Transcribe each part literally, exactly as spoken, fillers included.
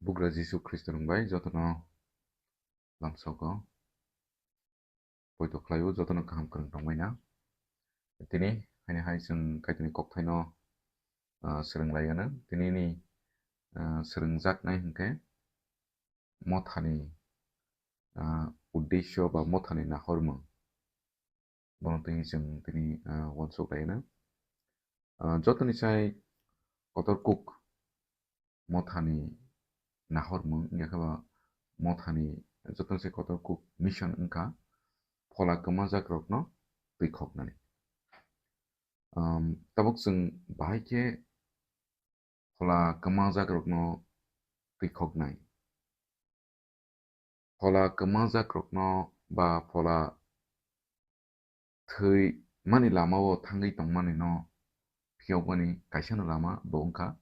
Bugra Jisu Khristo rwng bai jotono lamsogo poito khlaio, jotono kaham kwrwng tongmai na. Tini haini hai chwng Kaitorni kokthaino, ah, swrwng lai anw. Tinini, ah, swrwngjaknai hwnkhe mothani, ah, uddesyo ba mothani nahormung. Bono twi chwng tini, ah, uansuk lai anw. Ah, jotoni sai kotor kuk mothani nahormung, wngya khe ba mothani jotoni sai kotor kuk mission wngkha phola kwmajakrokno twikhoknani. Um, tabuk chwng bahai khe phola kwmajakrokno twikhoknai. Phola kwmajakrokno ba phola thwimani lamao thangwi tongmanino phiyokmani kaisano lama bo wngkha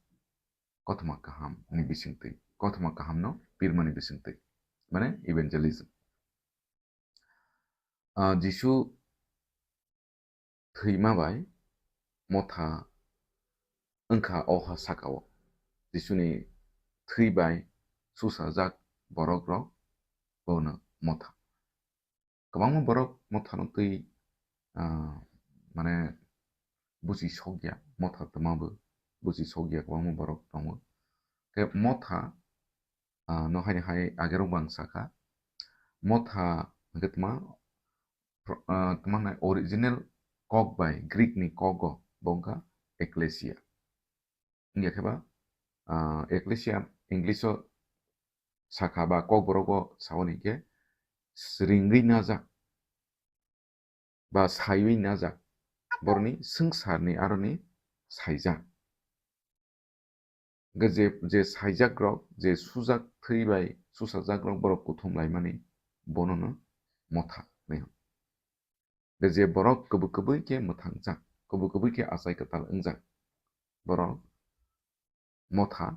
kothoma kaham ni bisingtwi, kothoma kahamno pirmani bisingtwi, mane evangelism. Ah, Jisu thwima bai motha wngkha o ha sakao. Jisuni thwi bai susajak borokrok bono motha. Kwbangma borok mothano twi, ah, mane buchi sokya, motha twmabo buchi sokya kwbangma borok tongo. Khe motha, ah, no haini hai agerok bo ang sakha. Motha hwnkhe tma, pro-, ah, tma hwnai original kok bai Greek ni kogo bo wngkha ekklesia. Wngya khe ba, ah, ekklesia English o sakha ba kokborok o sao hwnkhe swrwngwi najak ba saiwi najak, borokni swngcharni aroni saijak. Hwnkhe je, je saijakrok, je sujak thwi bai susajakrok borok kuthum laimani bonono motha hwnwi hwn. Hwnkhe je borok kubui kubui khe mwthangjak, kubui kubui khe achai kwtal wngjak, borok motha,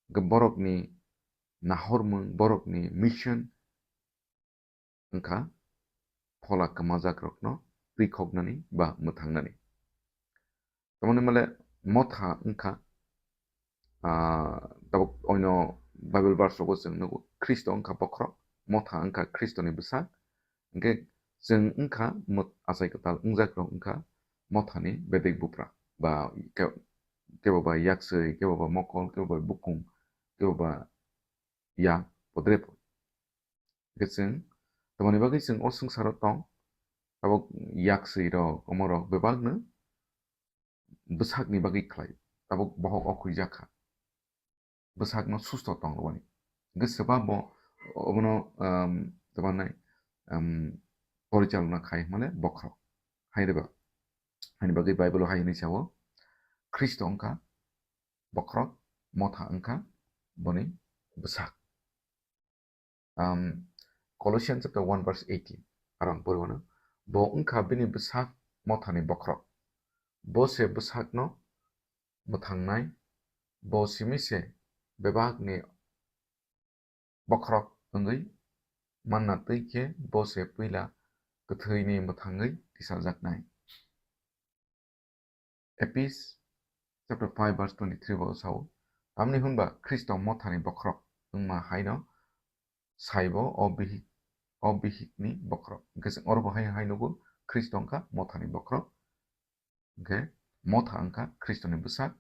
hwnkhe borokni nahormung, borokni mission wngkha phola kwmajakrokno twikhoknani ba mwthangnani. Tamoni male motha wngkha, ah, tabuk oino Bible verse rogo chwng nugo, Khristo wngkha bokhorok, motha wngkha Khristoni bwsak, hwnkhe chwng wngkha mot-, achai kwtal wngjakrok wngkha mothani bedek bupra, ba ke-, kebo ba yakswi, kebo ba mokol, kebo ba bukung, kebo ba yak, podre po. Hwnkhe chwng tamoni bagwi chwng o swngcharo tong, tabuk yakswi rok, omo rok bebakno bwsakni bagwi khlai, tabuk bohok o khuijak kha, bwsakno susto tong rwmani. Hwnkhe swba bo obono, um, tamo nai, um, porichalona khai hwnmale bokhorok. Hai rwba, haini bagwi Bible o hai hwnwi sao, Khristo wngkha bokhorok, motha wngkha boni bwsak. Um, Colossians chapter one verse eighteen, arang poriwano, bo wngkha bini bwsak mothani bokhorok. Bo se bwsakno mwthangnai, bo simi se bebakni bokhorok wngwi manna twi khe bo se puila kwthwini mwthangwi tisajaknai. Ephis chapter five verse twenty-three bo sao, tamni hwnba Khristo mothani bokhorok wngma haino saibo o bihik, o bihikni bokhorok. Hwnkhe chwng oro bo hai, hai nugo Khristo wngkha mothani bokhorok. Hwnkhe motha wngkha Khristoni bwsak.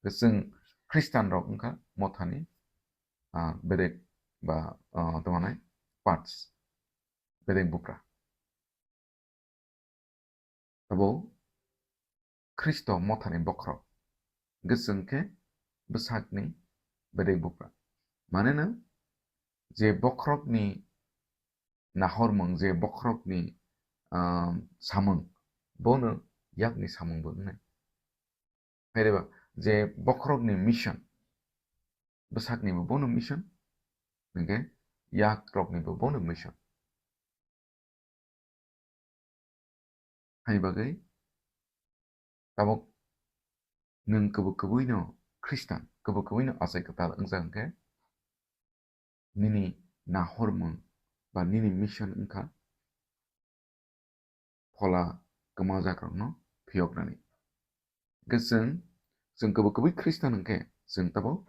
Hwnkhe chwng Khristanrok wngkha mothani, ah, bedek ba, ah, tamo hwnai parts, bedek bupra. Abo Khristo mothani bokhorok. Hwnkhe chwng khe bwsakni bedek bupra. Maneno je bokhorokni nahormung, je bokhorokni, ah, samung, bono yakni samungbo wngnai. Hai reba, je bokhorokni mission, bwsaknibo bono mission, hwnkhe yakroknibo bono mission. Hai bagwi tabuk nwng kubui kubuino Khristan, kubui kubuino achai kwtal wngjak hwnkhe, nini nahormung ba nini mission wngkha phola kwmajakrokno phiyoknani. Hwnkhe chwng, chwng kubui kubui Khristan hwnkhe chwng tabuk,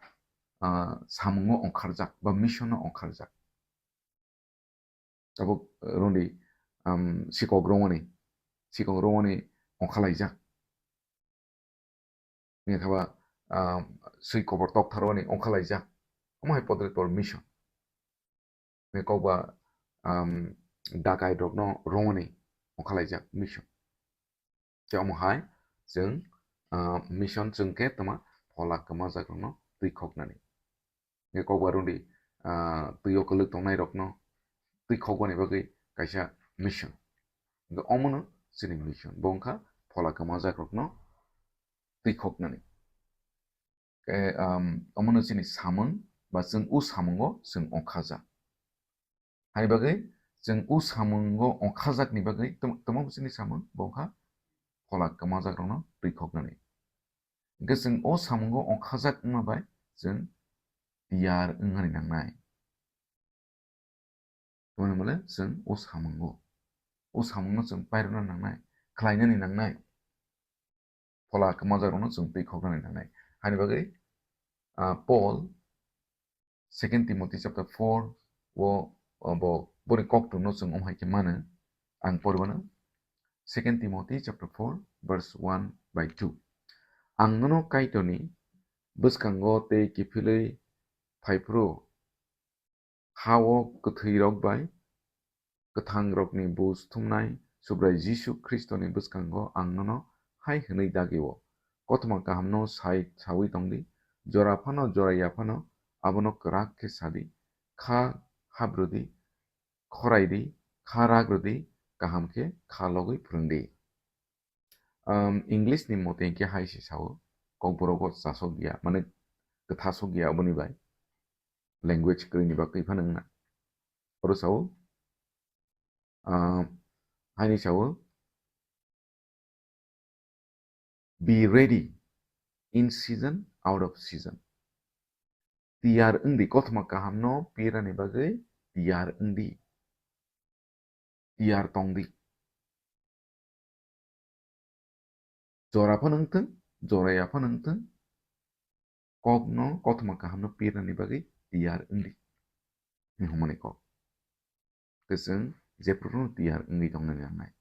ah, samungo ongkharjak ba mission o ongkharjak. Tabuk, eh, rwngdi, um, sikok romani, sikok romani ongkhalaijak. Wngkha ba, um, swi kobor tok tharwani ongkhalaijak. Omo hai podre tor mission. Wngkha kok ba, um, dakai rokno romani ongkhalaijak mission. Tei omo hai chwng, ah, mission chwng khe tama phola kwmajakrokno twi khoknani. Hingkhe kokbar wngdi, ah, twi o kwlwk tongnairokno twi khokbani bagwi kaisa mission. Hingkhe omono chini mission. Bo wngkha phola kwmajakrokno twi khoknani. Khe, um, omono chini samung ba chwng o samungo chwng ongkhajak. Haini bagwi chwng o samungo ongkhajakni bagwi tamo, tamo chini samung bo wngkha phola kwmajakrokno twi khoknani. Hingkhe chwng o samungo ongkhajak wngma bai chwng tiyar wngnani nangnai. Tamoni bole chwng o samungo, o samungno chwng pairwna nangnai, khlainani nangnai. Phola kwmajakrokno chwng twi khoknani nangnai. Haini bagwi, ah, Paul Second Timothy chapter four o, o bo, boni koktwmno chwng omo hai khe mano, ang poribano. Second Timothy chapter four verse one by two. Ang nono Kaitorni bwskango tei kiphilwi phaiphuru ha-o kwthwirok bai kwthangrokni buj thumnai Subrai Jisu Khristoni bwskango ang nono hai hwnwi dagi-o, kothoma kahamno sai saui tongdi, jora phano jora ya phano abono kwrak khe sadi, kha habrwdi, khoraidi, kha ragrwdi, kaham khe kha logwi phrwngdi. Um, English ni mote hinkhe hai se sao, kokborok bo chasok ya, mane kwtha sok ya aboni bai. Language kwrwini bagwi phano wngna. Oro sao, ah, haini sao, "Be ready in season, out of season." Tiyar wngdi, kothoma kahamno pirani bagwi tiyar wngdi. Tiyar tongdi. Jora phano wngthwng, jora ya phano wngthwng, kokno, kothoma kahamno pirnani bagwi tiyar wngdi. Hinwi hwnmani kok. Tei chwng jephruno tiyar wngwi tongnani nangnai.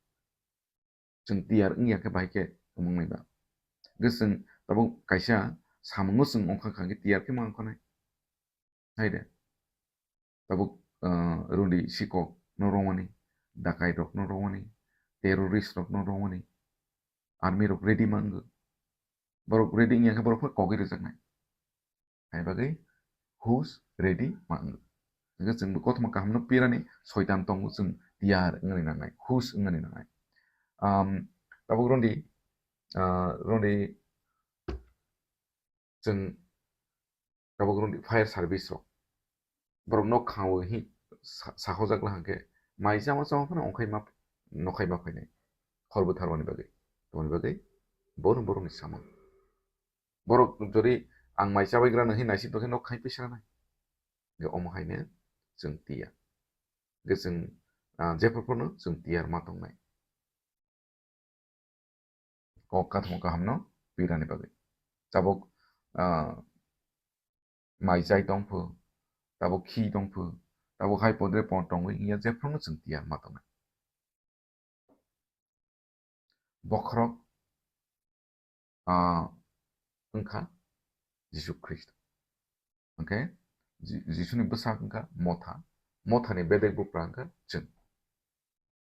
Chwng tiyar wngya khe bahai khe tongmani ba. Hwnkhe chwng tabuk kaisa samungo chwng ongkha kha khe tiyar khe ma ongkhanai. Hai de. Tabuk, ah, rwngdi sikok no romani, dakai rok no romani, terrorist rok no romani, army rok ready ma wngwi. Borok ready wngya khe borok phano kogwi rwjaknai. Hai bagwi hush ready ma wngwi. Hingkhe chwng bo kothoma kaham no pirani soitan tongo chwng tiyar wngani nangnai, hush wngani nangnai. Um, tabuk rwngdi, ah, rwngdi chwng tabuk rwngdi fire service rok. Borok nok khaui hi sa-, sahojak lahang khe mai chama chama phano ongkhai ma, nokhai ma phainai. Hor bwtharmani bagwi. Tamoni bagwi bono borokni samung. Borok jodi ang mai chabaigrano hi naising tongkhe nok khai pisranai. Ge omo haino chwng tiya. Ge chwng, ah, jephru phano chwng tiyar ma tongnai. Kok kathamo kahamno pirani bagwi. Tabuk, ah, mai chai tongphu, tabuk khi tongphu, tabuk hai podre pon tongwi wngya jephruno chwng tiyar ma tongnai. Bokhorok, ah, wngkha Jisu Khristo. Hwnkhe Ji-, Jisuni bwsak wngkha motha, mothani bedek bupra wngkha chwng.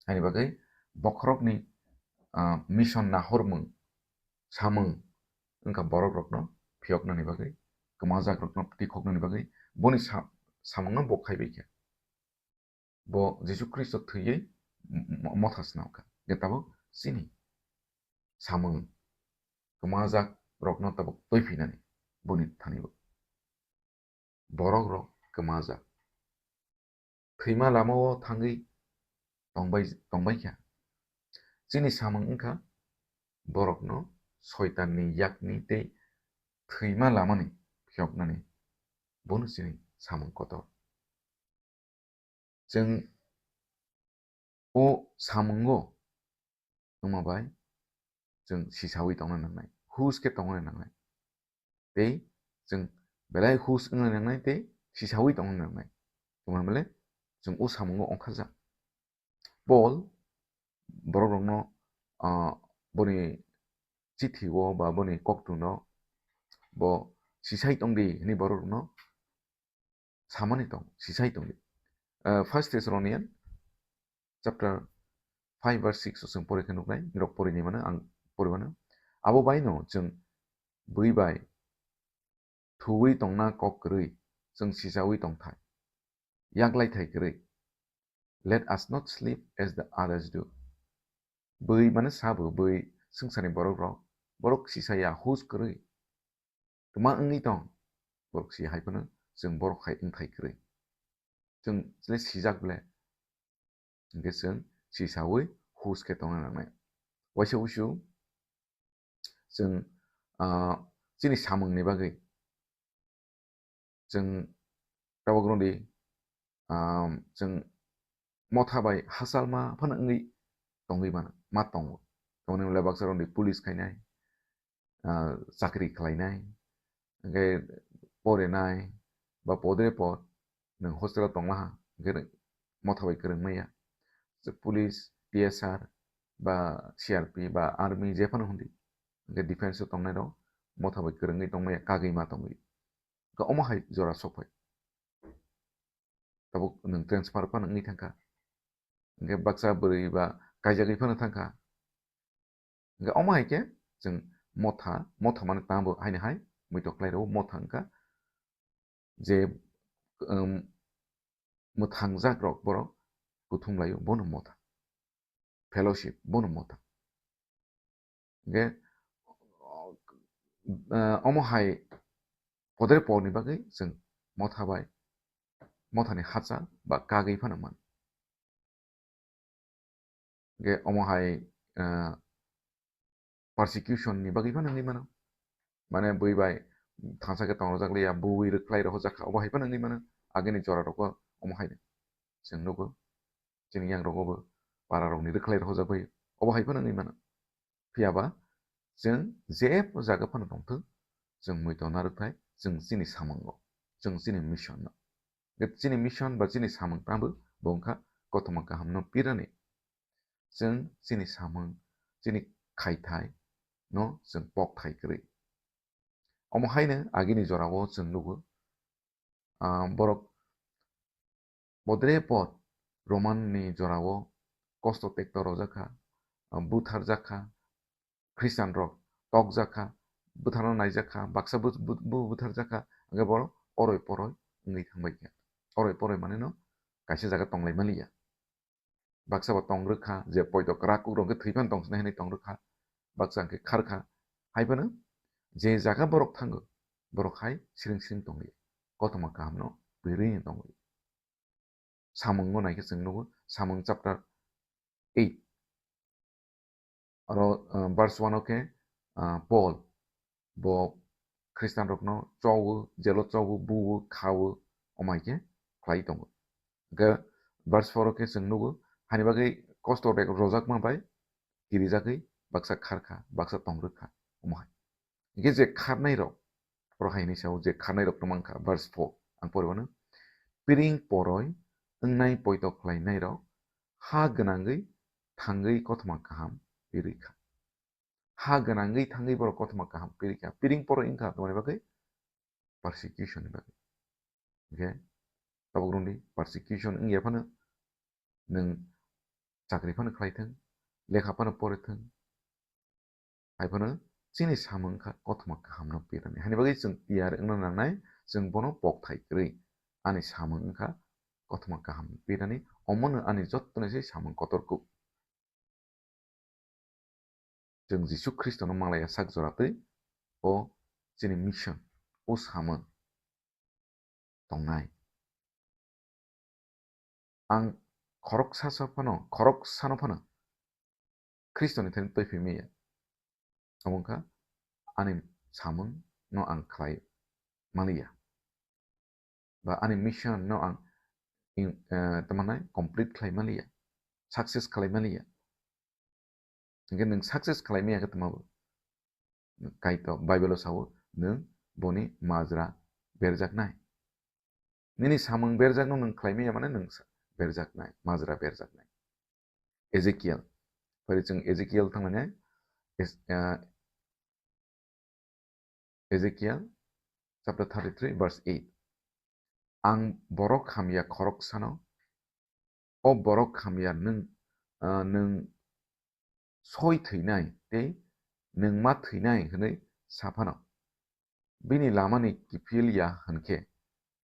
Haini bagwi bokhorokni, ah, mission nahormung samung wngkha borokrokno phiyoknani bagwi, kwmajakrokno twikhoknani bagwi boni sa-, samungno bo khaibai kha. Bo Jisu Khristo thwiwi m-, m-, motha swnamkha. Hwnkhe tabuk chini samung kwmajak rokno tabuk twi phinani boni thani bo. Borok rok kwmajak. Thwima lama o thangwi tongbai, tongbai kha. Chini samung wngkha borokno soitanni yakni tei thwima lamani phiyoknani. Bono chini samung kotor. Chwng o samungo wngma bai chwng sisaui tongna nangnai, hus khe tongna nangnai. Tei chwng Belai hus wngna nangnai tei sisawi tongna nangnai. Tongna bele chwng o samungo ongkharjak. Paul borok rokno, ah, boni chithi o ba boni koktwno bo sisai tongdi hwnwi borok rokno samani tong, sisai tongdi. Ah, First Thessalonian chapter five verse six o chwng pori khe nuknai, nirok pori ni mano, ang pori mano. Abo bai no chwng bui bai thuwi tongna kok kwrwi, chwng sisawi tongthai, yaklai thai kwrwi. Let us not sleep as the others do. Bui mane sabo, bui swngcharni borok rok, borok sisaya hus kwrwi. Tma wngwi tong, borok si hai phano chwng borok hai wngthai kwrwi. Chwng le sijak ble, hwnkhe chwng sisawi hus khe tongna nangnai. Waisa wusu chwng, ah, chini samungni bagwi chwng tabuk rwdi, ah, chwng motha bai hachalma phano wngwi tongwi mano, ma tongo. Tamoni hwnle baksa rwdi police khainai, ah, chakri khlainai, hwnkhe porinai, ba podre pod nwng hostel o tonglaha, hwnkhe motha bai kwrwng maya. Police, T S R, ba C R P, ba army, jephano hwndi, hwnkhe defense o tongnai rok motha bai kwrwngwi tongmaya, kagwi ma tongwi. Hwnkhe omo hai jora sokphai. Tabuk nwng transfer phano wngwi thangkha. Hwnkhe baksa bwrwi ba kaijagwi phano thangkha. Hwnkhe omo hai khe chwng motha, motha mane tamo haino hai muitok khlai rwo, motha wngkha je, um, mwthangjak rok borok kuthum laio, bono motha. Fellowship, bono motha. Hwnkhe, uh, omo hai podre porni bagwi chwng motha bai, mothani hachal ba kagwi phano man. Hwnkhe omo hai, ah, persecution ni bagwi phano wngwi mano. Mane bui bai thansa khe tongrojak liya, bui rwkhlai rohorjak kha, obo hai phano wngwi mano. Agini jora rogo omo hai chwng nugo. Chini yang rogo bo para rokni rwkhlai rohorjak bai obo hai phano wngwi mano. Phiya ba chwng je jaga phano tongthwng, chwng muitok narwkthai, chwng chini samungo, chwng chini mission no. Hwnkhe chini mission ba chini samung tangbo bo wngkha kothoma kahamno pirani. Chwng chini samung, chini khaithai no chwng pokthai kwrwi. Omo haino agini jorao chwng nugo, ah, borok podre pod Roman ni jorao kosto tekto rojak kha, ah, butharjak kha, Christian rok tokjak kha, butharno naijak kha, baksa bu-, bu-, bu-, butharjak kha, hwnkhe borok oroi poroi wngwi thangbai kha. Oroi poroi manino kaisa jaga tonglai manliya. Baksa bo tongrwk kha, je poito kwrak kukrok khe thwi phano tong sinai hinwi tongrwk kha, baksa hwnkhe khar kha. Hai phano je jaga borok thango, borok hai siring siring tongli, kothoma kahamno bwrwi tongli. Samungo naikhe chwng nugo, Samung chapter eight. Oro, ah, verse one o khe, ah, Paul bo Christian rokno chowo, jelo chowo, buwo, khawo, omo hai khe khlai tongo. Hwnkhe verse four o khe chwng nugo, hani bagwi kosto rek-, rojakma bai kirijagwi baksa kharkha, baksa tongrwkha, omo hai. Hwnkhe je kharnai rok, oro hai hinwi sao, je kharnai rok tongmang kha, verse four, ang pori mano, piring poroi wngnai poito khlainai rok ha gwnangwi thangwi kothoma kaham pirwi kha. Ha gwnangwi thangwi borok kothoma kaham pirwi kha. Piring poroi wngkha, tongmani bagwi persecution ni bagwi. Hwnkhe tabuk rwngdi persecution wngya phano nwng chakri phano khlai thung, lekha phano pori thung, hai phano chini samung wngkha kothoma kahamno pirani. Hani bagwi chwng tiyar wngna nangnai, chwng bono pokthai kwrwi ani samung wngkha kothoma kaham pirani, omono ani jottoni se samung kotor kuk. Chwng Jisu Khristono manglaiya sak jora twi o chini mission, o samung tongnai. Ang khoroksa sa phano, khoroksano phano Khristoni thani twi phai maya. Omo wngkha ani samung no ang khlai maliya. Ba ani mission no ang in, eh, tamo nai complete khlai maliya. Success khlai maliya. Hwnkhe nwng success khlai maya khe tamo bo? Kaitor Bible o sao, nwng boni majra berjaknai. Nini samung berjakno nwng khlai manya mane nwng sa-, berjaknai, majra berjaknai. Ezekiel. Phari chwng Ezekiel thangmani, Es-, ah, Ezekiel chapter thirty-three verse eight. Ang borok hamya khoroksano, o borok hamya nwng, ah, nwng soi thwinai tei nwng ma thwinai hwnwi sa phano, bini lamani kiphil ya hwn khe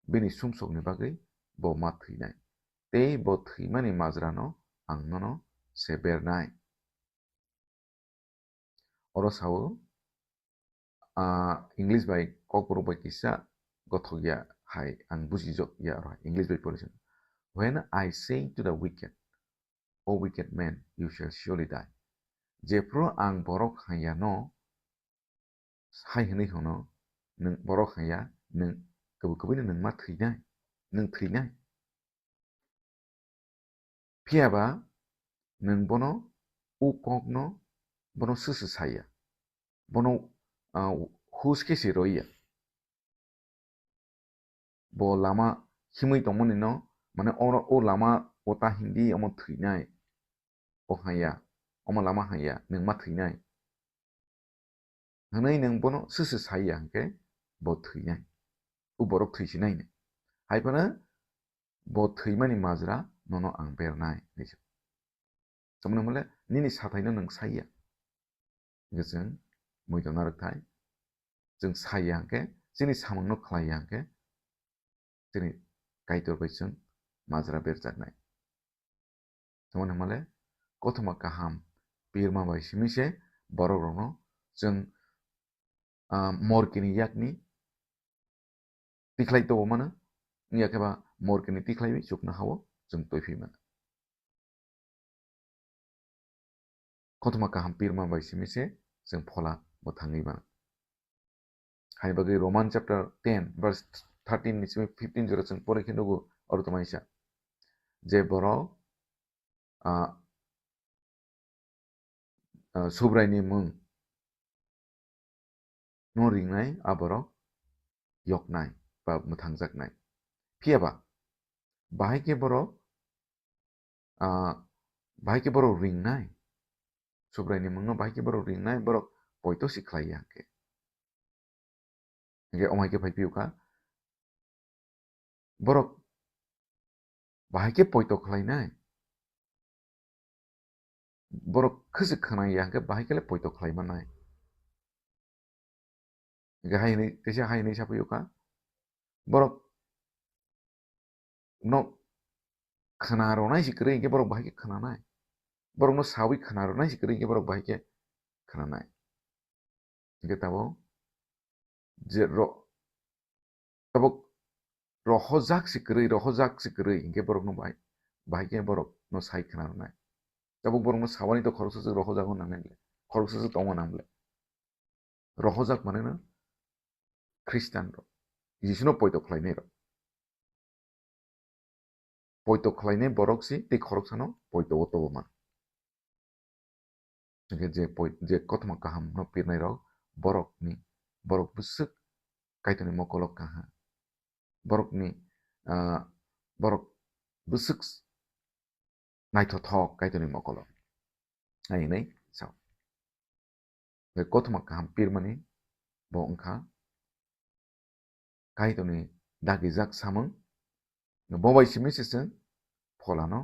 bini sumsokni bagwi bo ma thwinai, tei bo thwimani majrano ang nono se bernai. Oro sao, ah, English bai Kokborok bai kisa gothok ya hai ang bujijak ya oro hai English bai pore se. "When I say to the wicked, O wicked man, you shall surely die." Jephru ang borok hamya no hai hwnwi hwno, nwng borok hamya, nwng kwbwi kwbwino nwng ma thwinai, nwng thwinai. Phiya ba nwng bono o kokno, bono swsw saya, bono, ah, hus khe se roiya. Bo lama himwi tongmani no, mane oro o lama o ta hindi omo thwinai, o hamya, omo lama hamya, nwng ma thwinai. Hwnwi nwng bono swsw saya hwnkhe bo thwinai. O borok thwisinai ni. Hai phano bo thwimani majra nono ang bernai, hinwi sa. Tamoni hwnle nini sathaino nwng saya. Hwnkhe chwng muido narwk thai. Chwng saya hwnkhe, chini samungno khlaiya hwnkhe, chini Kaitor bai chwng majra berjaknai. Tamoni hwnle kothoma kaham pirma bai simi se borok rokno chwng, ah, morkini yakni tikhlai tobo mano, wngya khe ba morkini tikhlaiwi chuknohao chwng toiphi mano. Kothoma kaham pirma bai simi se chwng phola mwthangwi mano. Hai bagwi Roman chapter ten verse thirteen ni simi fifteen jora chwng pore khe nugo, oro tongmani sa je borok, ah, ah, Subraini mung no ringnai, a borok yoknai ba mwthangjaknai. Phiya ba, bahai khe borok, ah, bahai khe borok ringnai, Subraini mungno bahai khe borok ringnai, borok poito si khlai ya hwnkhe. Hwnkhe omo hai khe phai phiyokha, borok bahai khe poito khlainai. Borok khwswk khwnai ya hwnkhe bahai khe le poito khlai mannai. Hwnkhe hai hwnwi, teisa hai hwnwi sa phiyokha, borok no khna rwnai se kwrwi hwnkhe borok bahai khe khnanai. Borokno sawi khna rwnai se kwrwi hwnkhe borok bahai khe khnanai. Hwnkhe tabuk je ro-, tabuk rohorjak se kwrwi, rohorjak se kwrwi hwnkhe borokno bahai, bahai khe borokno sai khna rwnai. Tabuk borokno sawani to khoroksa swk rohorjago nangnai le, khoroksa swk tongma nang le. Rohorjak mane no Khristian rok, Jisuno poito khlainai rok. Poito khlainai borok si tei khoroksano poito o tobo man. Hwnkhe je poi-, je kothoma kaham no pirnai rok, borok ni, borok bwswk Kaitorni mokolo kaha. Borok ni, ah, borok bwswk naithothok Kaitorni mokolo. Hai hwnwi sao. Bai kothoma kaham pirmani bo wngkha Kaitorni dagijak samung, bo bai simi se chwng pholano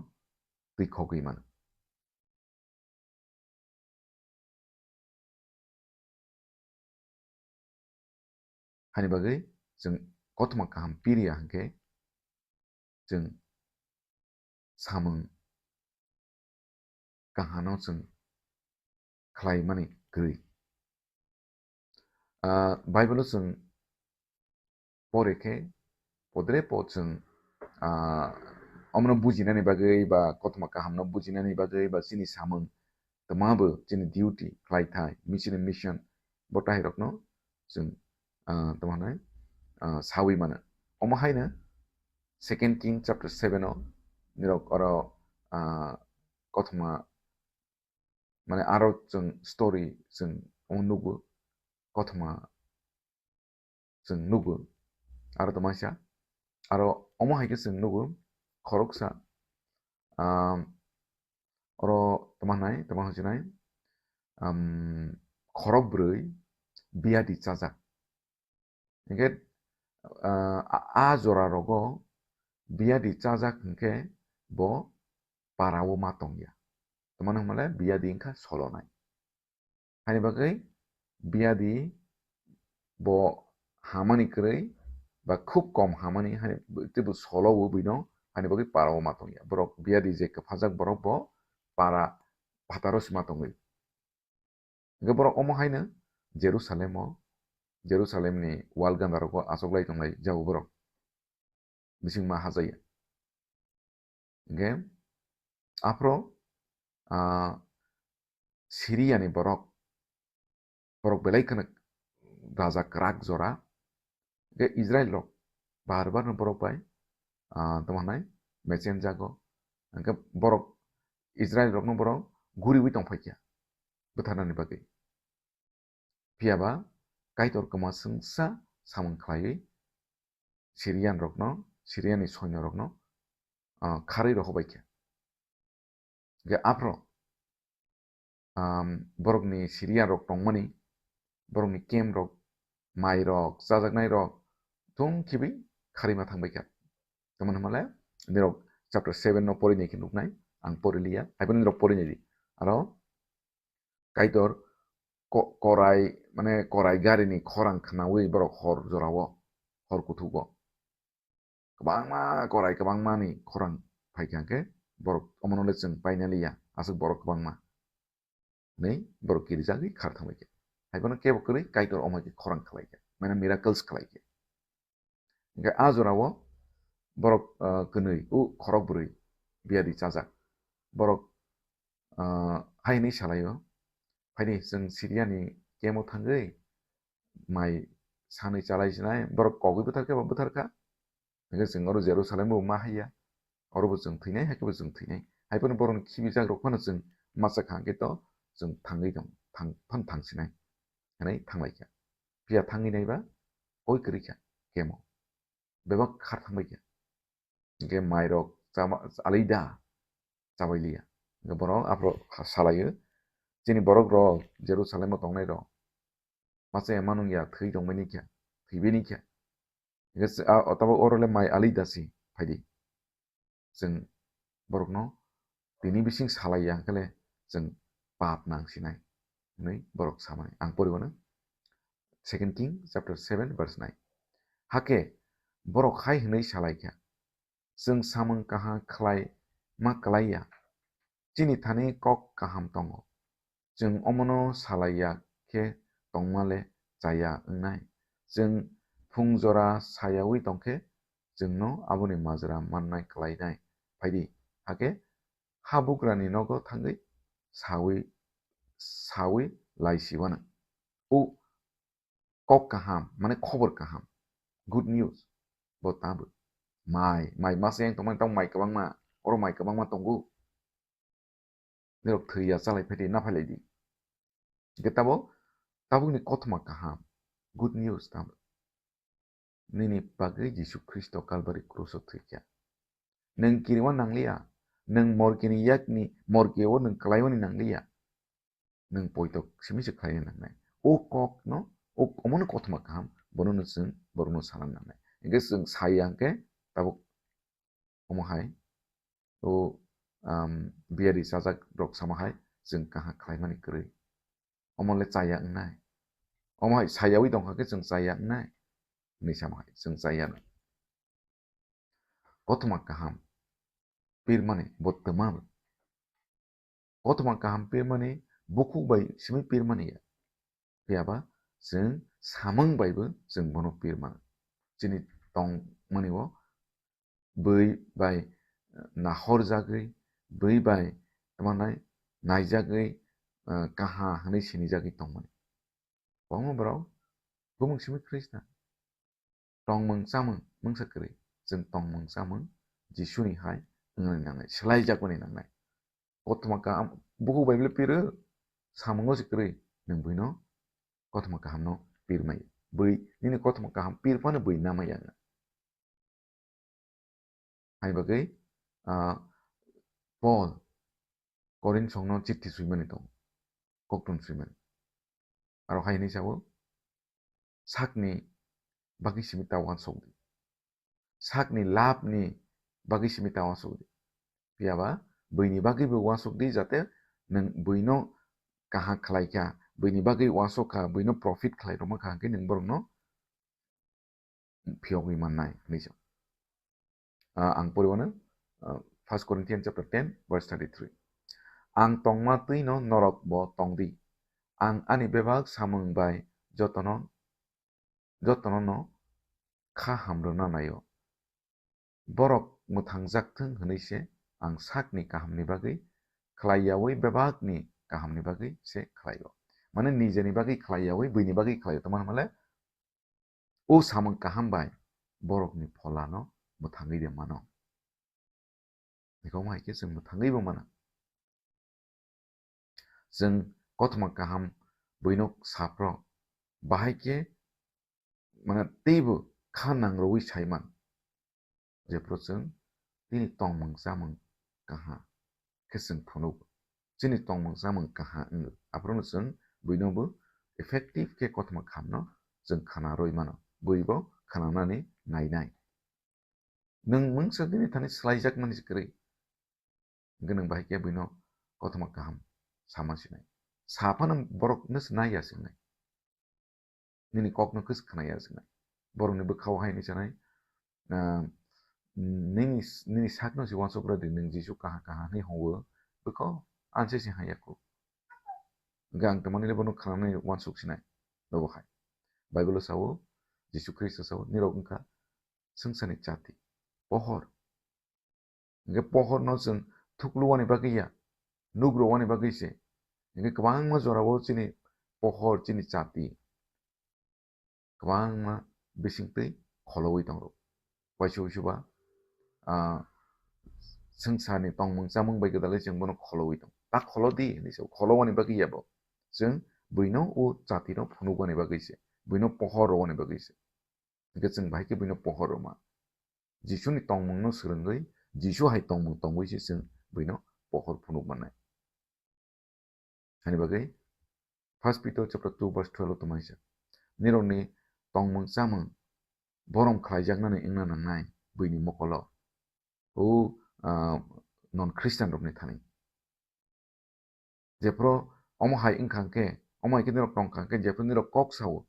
twi khogwi mano. Hani bagwi chwng kothoma kaham piriya hwnkhe chwng samung kahano chwng khlaimani kwrwi. Ah, Bible-o chwng pore khe podre pod chwng, ah, omono bujinani bagwi ba kothoma kahamno bujinani bagwi ba chini samung twma bo chini duty khlai thai, mi-, chini mission bo tahai rokno chwng, ah, tamo hwnwi, ah, sawi mano. Omo haino Second King chapter seven o nirok oro, ah, kothoma, mane aro chwng story chwng omo nugo, kothoma chwng nugo. Aro tongmani sa, aro omo hai khe chwng nugo khoroksa, um, oro tongma hwnai, tongma hwnsinai, um, khorok bwrwi biyadi chajak. Hinkhe, ah, a, a jora rogo biyadi chajak hinkhe bo para o ma tongya. Tamani hwnmale biyadi wngkha solonai. Haini bagwi biyadi bo hamani kwrwi ba khub kom hamani, hani teibo solo o buino, haini bagwi para o ma tongya. Borok biyadi je kwphajak borok bo para phataro se ma tongwi. Hingke borok omo haino Jerusalem o, Jerusalem ni wal ganda rogo achoklai tonglai jago borok. Bising ma hajaya. Hingke aphro, ah, Syria ni borok, borok belai kheno raja kwrak jora, Hingke Israel rok bar bar no borok bai, ah, tamo hwnai mechenjago. Hingke borok Israel rokno borok guriwi tongphaikha bwtharnani bagwi. Phiya ba Kaitor kwma swngsa samung khlaiwi Syrian rokno, Syriani soinyo rokno, ah, kharwi rohobaikha. Hingke aphro, um, borokni Syria rok tongmani, borokni camp rok, mai rok, chajaknai rok, thung khibi kharima thangbaikha. Tamoni hwnmale, nirok chapter seven no porinai khe nuknai, ang poriliya, haiphano nirok porinai di. Aro Kaitor ko-, korai, mane korai garini khorang khnaui borok hor jorao, hor kuthugo. Kwbangma korai, kwbangmani khorang phaikha hwnkhe borok omono le chwng paina liya, aswk borok kwbangma. Hwnwi borok kirijagwi khar thangbaikha. Haiphano kebo kwrwi Kaitor omo hai khe khorang khlaikha, mane miracles khlaikha. Hingke a jorao borok, ah, kwnwi, u khorok bwrwi biyadi chajak. Borok, ah, hai hwnwi salaio, "Phaidi, chwng Syriani camp o thangwi mai sanwi chalai sinai, borok kogwi bwtharkhe bo bwtharkha." Hingke chwng oro Jerusalem bo ma haiya, oro bo chwng thwinai, hai khe bo chwng thwinai. Haiphano borokni khibijak rok phano chwng masa kha hwnkhe to chwng thangwi tong, thang, phano thangsinai. Hwnwi thanglaikha. Phiya thangwi naiba koi kwrwikha camp o. Bebak khar thangbaikha. Hingke mairok chama-, alida chabailiya. Hingke borok aphro ha-, salaio, "Chini borok rok Jerusalem o tongnai rok masa ya manung ya thwi tongbaini kha, thwibaini kha." Hingke se-, a, o tabok oro le mai alida si phaidi. Chwng borokno tini bising salai ya hwnkhe le chwng pap nang sinai hwnwi borok samani. Ang pori mano Second King chapter seven verse nine. Hakhe borok hai hwnwi salai kha, "Chwng samung kaham khlai ma klai ya, chini thani kok kaham tongo. Chwng omono salai ya khe tongma le chaya wngnai. Chwng phung jora sayaui tong khe chwngno aboni majra mannai khlainai. Phaidi, hakhe habugrani nogo thangwi saui, saui lai siwano." O kok kaham, mane khobor kaham, good news, bo tabuk. Mai, mai masa yang tongmani tamo mai kwbangma, oro mai kwbangma tongo. Nirok thwi ya, chalai phaidi, na phailai di. Hingke tabo, tabukni kothoma kaham, good news tamo. Nini bagwi Jisu Khristo Kalbari kruso thwikha. Nwng kiriwa nangliya, nwng morkini yakni, morkio nwng kwlaiwani nangliya. Nwng poito simi se khlaina nangnai. O kokno, o, omono kothoma kaham, bonono chwng borokno sana nangnai. Hingke chwng saya hingke tabuk omo hai, o, um, biyadi chajak rok sama hai, chwng kaham khlaimani kwrwi. Omo le chaya wngnai. Omo hai sayaui tongkha khe chwng chaya wngnai. Hwnwi sama hai, chwng chaya no. Kothoma kaham pirmani bo twma. Kothoma kaham pirmani bukhuk bai simi pirmani ya. Phiya ba chwng samung bai bo chwng bono pirmano. Chini tongmani o bui bai, eh, nahorjagwi, bui bai tamo nai naijagwi, eh, kaha hwnwi sinijagwi tongmani. Kwbangma borok bumung simi Khristian. Tongmung chamung mungsa kwrwi. Chwng tongmung chamung Jisuni hai wngna nangnai, swlaijakmani nangnai. Kothoma kaham, bukhuk bai bile piro, samungo se kwrwi, nwng buino kothoma kahamno pirmai. Bui, nini kothoma kaham pirphano bui namai ya. Hai bagwi, ah, Paul Korinthsongno chithi swimani tongo, koktun swimani. Aro hai hwnwi sao, sakni bagwi simi ta uansuk di. Sakni labni bagwi simi ta uansuk di. Phiya ba buini bagwi bo uansuk di, jate nwng buino kaham khlai kha, buini bagwi uansuk kha, buino profit khlai rwma kha hwnkhe nwng borokno phiyogwi mannai hwnwi sa. Ah, ang poriwano, ah, First Corinthians chapter ten, verse thirty-three. Ang tongma twino norok bo tong di. Ang ani bebak samung bai jotono, jotono no kha hamrwna naio. Borok mwthangjak thung hwnwi se ang sakni kahamni bagwi khlai yaui bebakni kahamni bagwi se khlaio. Mane nijeni bagwi khlai yaui buini bagwi khlaio. Tamo hwnmale o samung kaham bai borokni pholano mwthangwi de mano. Eko hai khe chwng mwthangwi bo mano. Chwng kothoma kaham buino saphro bahai khe mane teibo kha nangrwi saiman. Jephru chwng tini tongmung chamung kaha khe chwng phunuk, chini tongmung chamung kaha wng, aphuru chwng buino bo effective khe kothoma khamno chwng khana rwi mano, bui bo khananani nainai. Nwng mungsa bini thani swlaijakmani se kwrwi, hwnkhe nwng bahai khe buino kothoma kaham sama sinai. Saphano borok no se naiya se wngnai. Nini kokno khe se khnaiya se wngnai. Borokni bwkhao hai hwnwi sanai, ah, nini, nini sakno se uansuk rwdi, nwng Jisu kaha kaha hwnwi hwnwi bwkhao anse se haiya kho. Hwnkhe ang tongmani le bono khnanani uansuk sinai. Nobo hai Bible o sao, Jisu Khristo sao, nirok wngkha swngcharni chati, pohor. Hwnkhe pohorno chwng thukluwani bagwi ya, nugrowani bagwi se. Hwnkhe kwbangma jorao chini pohor, chini chati kwbangma bisingtwi kholowi tongo. Waisa waisa ba, ah, swngcharni tongmung chamung bai gwdalwi chwng bono kholowi tongo. Ta kholo di hinwi se, kholowani bagwi ya bo. Chwng buino o chatino phunukmani bagwi se, buino pohor rwani bagwi se. Hwnkhe chwng bahai khe buino pohor rwma. Jisuni tongmungno swrwngwi, Jisu hai tongmung tongwi se chwng buino pohor phunuk mannai. Hani bagwi First Peter chapter two verse twelve o tongmani se, nirokni tongmung chamung borom khlaijaknani wngna nangnai buini mokolo, o, ah, non Christian rokni thani. Jephru omo hai wngkha khe, omo hai khe nirok tongkha khe, jephru nirok kok sao,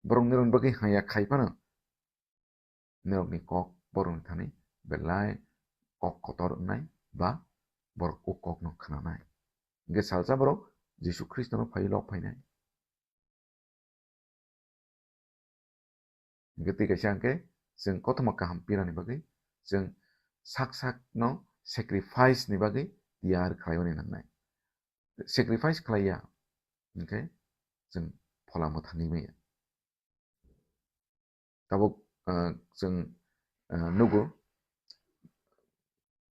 borok nirokni bagwi hamya khai phano, nirokni kok borokni thani belai kok kotor wngnai ba borok o kokno khnanai. Hwnkhe salsa borok Jisu Khristono phaiwi lok phainai. Hwnkhe twi kaisa hwnkhe chwng kothoma kaham pirani bagwi chwng sak sakno sacrifice ni bagwi tiyar khlaiwani nangnai. Sacrifice khlaiya hwnkhe chwng phola mwthangwi maya. Tabuk, ah, chwng, ah, nugo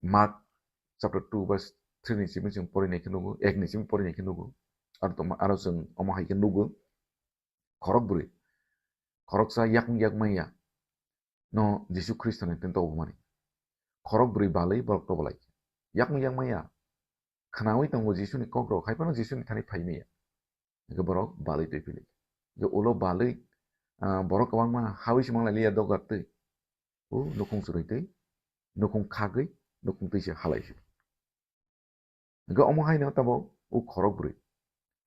Mark chapter two verse three ni simi chwng porinai khe nugo, ek ni simi porinai khe nugo. Aro tongma, aro chwng omo hai khe nugo, khorok bwrwi, khoroksa yakung yak manya no Jisu Khristo ni tento obumani. Khorok bwrwi balwi borok tobolai. Yakung yak manya khnaui tongo Jisuni kokrok, hai phano Jisuni thani phai manya. Hwnkhe borok balwi twi phili. Hwnkhe ulo balwi, ah, borok kwbangma haui se manglai liya dogar twi. O nukhung chwrwi twi, nukhung khagwi, nukhung twi se halai se. Hwnkhe omo haino tabuk o khorok bwrwi.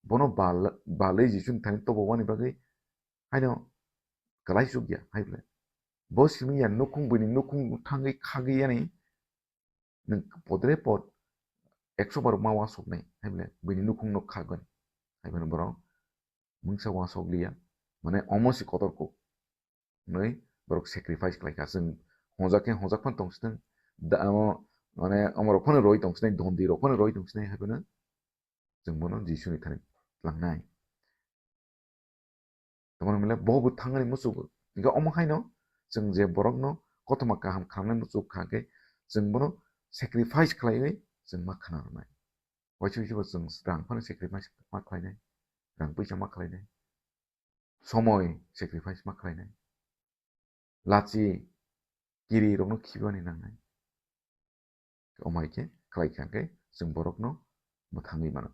Bono bal-, balwi Jisuni thani tobowani bagwi haino kwlai chukya, hai bwle. Bo simi ya nukhung, buini nukhung thangwi khagwi yani nwng podre pod ekso bar ma uansuknai, hai bwle, buini nukhungno khagwi. Hai phano borok mungsa uansuk liya, mane omo se kotor kuk. Hwnwi borok sacrifice khlai kha. Chwng hwnjak khe hwnjak phano tong sitwng, da-, amo, mane omorok phano roi tong sinai, dondi rok phano roi tong sinai, hai phano chwng bono Jisuni thani tlangnai. Tamoni hwnle bo bo thangmani muchungo. Hwnkhe omo haino chwng je borokno kothoma kaham khangnai muchung kha khe chwng bono sacrifice khlaiwi chwng ma khna rwnai. Waisa waisa bo chwng rang phano sacrifice ma khlainai, rang puisa ma khlainai, somoi sacrifice ma khlainai, lachi kiri rokno khibani nangnai. Omo hai khe khlai kha khe chwng borokno mwthangwi mano.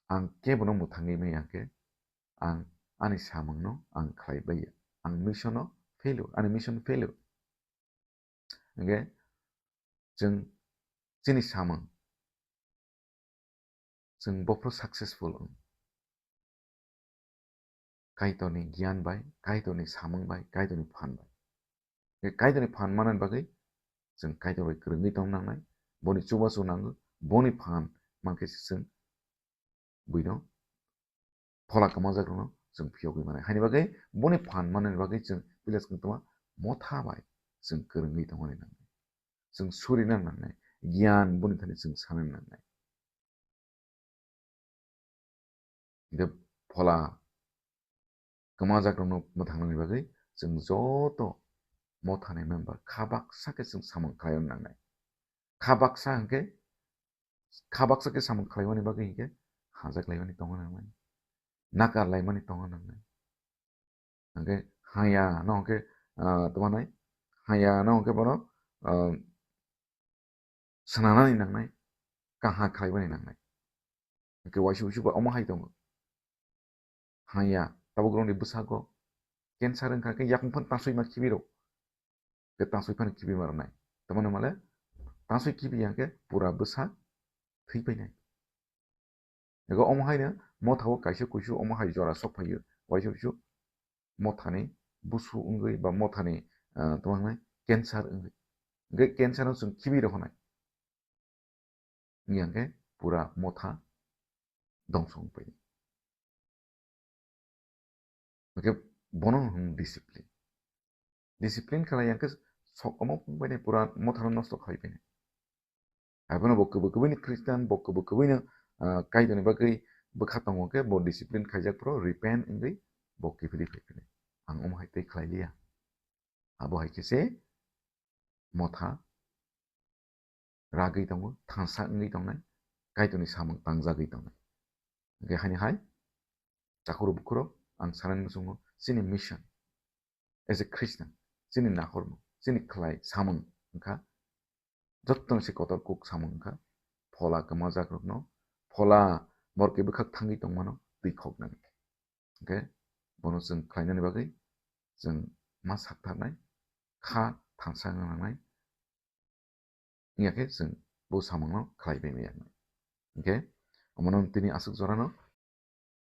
Ang kebono mwthangwi maya khe ang ani samungno ang khlai baiya. Ang mission-o failure, ani mission failure. Hingkhe chwng chini samung, chwng bophuru successful wng. Kaitorni giyan bai, Kaitorni samung bai, Kaitorni phan bai. Hingkhe Kaitorni phan manani bagwi chwng Kaitor bai kwrwngwi tong nangnai, boni chubachu nango, boni phan mankhe chwng buino phola kwmajakrokno chwng phiyogwi manai. Haini bagwi boni phan manani bagwi chwng puila chwng tongma motha bai chwng kwrwngwi tongmani nangnai. Chwng surina nangnai, giyan boni thani chwng sana nangnai. Hingkhe phola kwmajakrokno mwthangnani bagwi chwng joto mothani member kha baksa khe chwng samung khlaiwi nangnai. Kha baksa hwnkhe, kha baksa khe samung khlaiwani bagwi hwnkhe hajak laimani tongna nangnai, nakar laimani tongna nangnai. Hwnkhe haya no hwnkhe, ah, tongmanai, haya no hwnkhe bono, ah, swnanani nangnai, kaha khlaiwani nangnai. Hwnkhe waisa wuisu bo omo hai tongo. Haya, tabuk rokni bwsago cancer wngkha khe yakung phano tasui ma khibi rok. Khe tasui phano khibi ma rwnai. Tamoni male tasui khibi ya khe pura bwsa thwi painai. Ego omo haino motha o kaisa kuisu omo hai jora sok phaio. Waisa wuisu mothani busu wngwi ba mothani, ah, tongmani cancer wngwi. Hwnkhe cancer no chwng khibi rohonai. Wngya hwnkhe pura motha dongso wngpai. Hwnkhe bono hwn discipline. Discipline khlai ya hwnkhe sok omo wngpai nai, pura motha no nosto khlai pai nai. Abono bo kwbwi kwbwi ni Christian, bo kwbwi kwbwi no, ah, Kaitorni bagwi bwkha tongo khe bo discipline khaijak phuru repent wngwi bo kiphilwi phai phai nai. Ang omo hai tei khlai liya. Abo hai khe se motha ragwi tongo, thansa wngwi tongnai, Kaitorni samung tangjagwi tongnai. Hwnkhe haini hai, takhurok bukhurok, ang sanani muchungo chini mission as a Christian, chini nakhormung, chini khlai samung wngkha, jottoni se kotor kuk samung wngkha, phola kwmajakrokno, phola borok khe bwkhak thangwi tongmano twi khoknani. Hwnkhe bono chwng khlainani bagwi chwng ma saktharnai, kha thansa wngna nangnai, wngya khe chwng bo samungno khlai bai maya wngnai. Hwnkhe omono tini aswk jorano